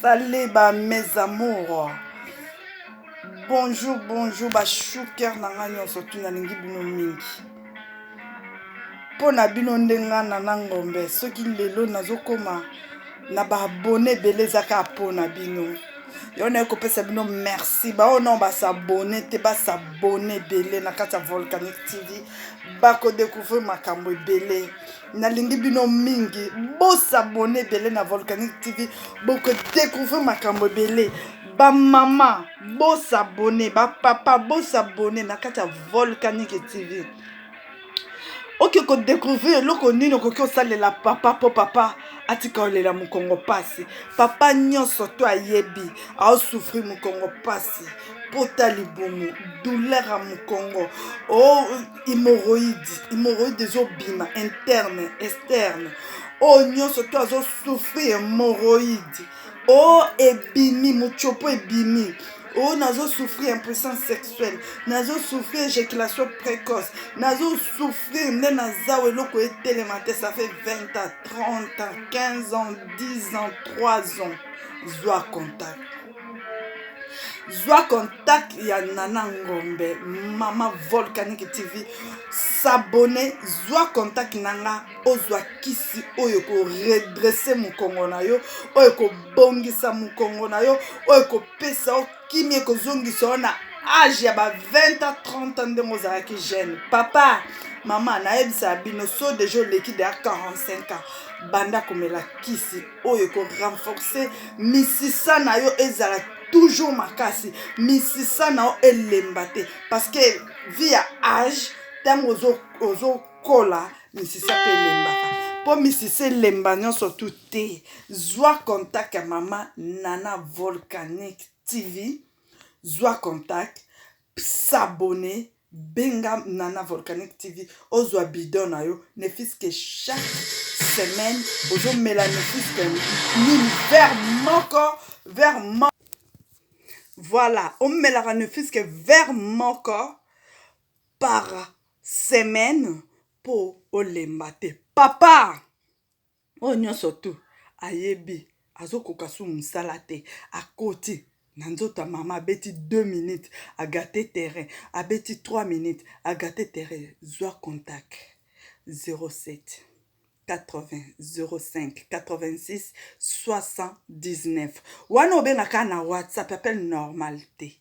Salut ba mes amours. Bonjour, bonjour ba chouker na nga nyonso tu nalingi bino mingi. Mpo na bino nde nga Nana Ngombe soki lelo nazokoma na ba abonne ebele eza kaka mpo na bino. Yo naye kopesa bino merci baoyo nao basabone te basabone ebele na kati ya Volcanic TV bakodecouvrir makambo ebele. Nalingi bino mingi bosabone ebele na Volcanic TV bokodecouvrir makambo ebele. Bamama bosabone, bapapa bosabone na kati ya Volcanic TV. Oke kodecouvrir eloko nini okoki kosalela papa mpo papa atika olela mokongo mpasi. Papa nyonso to ayebi aosouffrir mokongo mpasi, pota libumu, douleur ya mokongo, o hémorroïde, hémorroïde ezobima interne externe, oyo nyonso to azosouffrir hémorroïde, o ebimi motiopo ebimi, o nazo souffrir impuissance sexuelle, nazo souffrir éjaculation précoce, nazo souffrir nde naza eloko etelema te, ça fait 20 ans, 30 ans, 15 ans, 10 ans, 3 ans. Zwa contact, zwa contact ya Nana Ngombe, Mama Volcanic TV. S'abonner, zwa contact nanga, ozwa kisi oyo ko redresser mokongo na yo, oyo kobongisa mokongo na yo, oyo kopesa yo kimia, ekozongisa yo na age ya ba 20 ans, 30 ans ndenge ozalaki jeune. Papa, mama, nayebisaka bino so deja oleki deya 45 ans, banda komela kisi oyo ekorenforcer misisa na yo ezala toujours makasi, misisa na yo elemba te, parce que vie ya age ntango ozokola misisa mpe elembaka. Mpo misisa elemba nyonso tu te, zwa contact ya Mama Nana Volcanic TV, zwa contact, s'abonner, benga Nana Volcanic TV, ozwa bidon na yo, ne fût-ce que chaque semaine ozomela ne fût-ce que nini, verre moko, verre moko. Voilà, omelaka ne fût-ce que verre moko par semaine mpo olemba te. Papa oyo nyonso tu ayebi azokoka su mosala te, akoti na nzoto ya mama, abeti 2 minutes agate terrain, abeti 3 minutes agate terrain. Zwa contact 07 80 05 86 79 wana, obengaka na WhatsApp, appel normal te.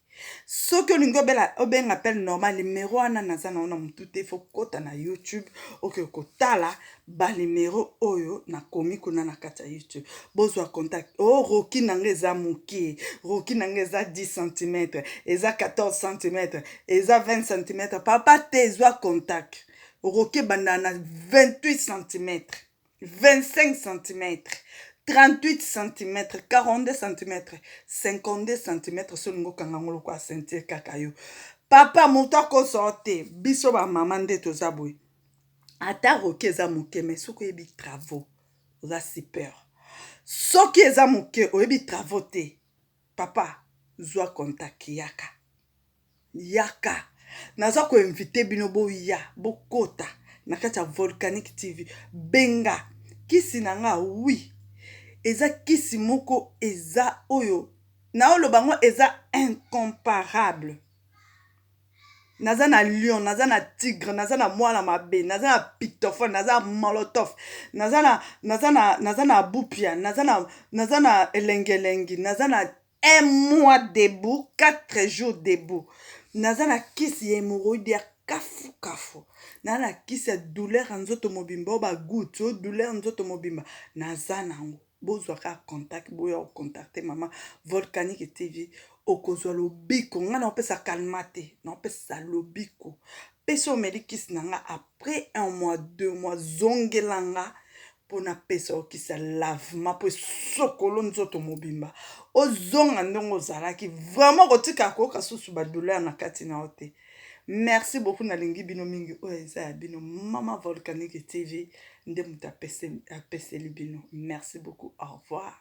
Soki olingi obenga appel normal, numero wana naza na wana motu te, fo kota na YouTube, oke kotala banimero oyo nakomi kuna na kati ya YouTube. Bozwa contact. O roki na nga eza moke, roki na nga eza 10 cm, eza 14 cm, eza 20 cm. Papa te, zwa contact. Roki ebandaka na 28 cm, 25 cm, 38 cm, 42 cm, 52 cm. So olingi okanga yango lokola ceinture kaka yo papa, moto akosa te. Biso bamama nde toza boye, ata roki eza moke, mais soki oyebi travaux oza super. Soki eza moke, oyebi travaux te, papa, zwa contact, yaka, yaka. Naza koinviter bino, boya, bokota na kati ya Volcanic TV. Benga kisi na nga, wi, eza kisi moko eza oyo naoloba yango eza incomparable. Naza na lion, naza na tigre, naza na mwana mabe, naza na pictophone, naza na molotov, naza na bupia, naza na elengelengi, naza na un mois debout, 4 jours debout, naza na kisi ya hémorroïde ya kafukafu, naza na kisi ya douleur ya nzoto mobimba, oyo bagoutte oyo douleur ya nzoto mobimba, naza nango. Bozwaka contact, boya kocontacter Mama Volcanique TV, okozwa lobiko. Ngai naopesa kalma te, naopesa lobiko. Pesa omeli kisi na nga, après un mois, 2 mois, zongela nga mpo napesa yo kisi ya lavement mpo esokolo nzoto mobimba, ozonga ndenge ozalaki. Vraiment kotika koyoka susu badouleur na kati na yo te. Merci beaucoup, nalingi bino mingi. Oyo eza ya bino Mama Volcanique TV nde moto apeseli bino. Merci beaucoup, au revoir.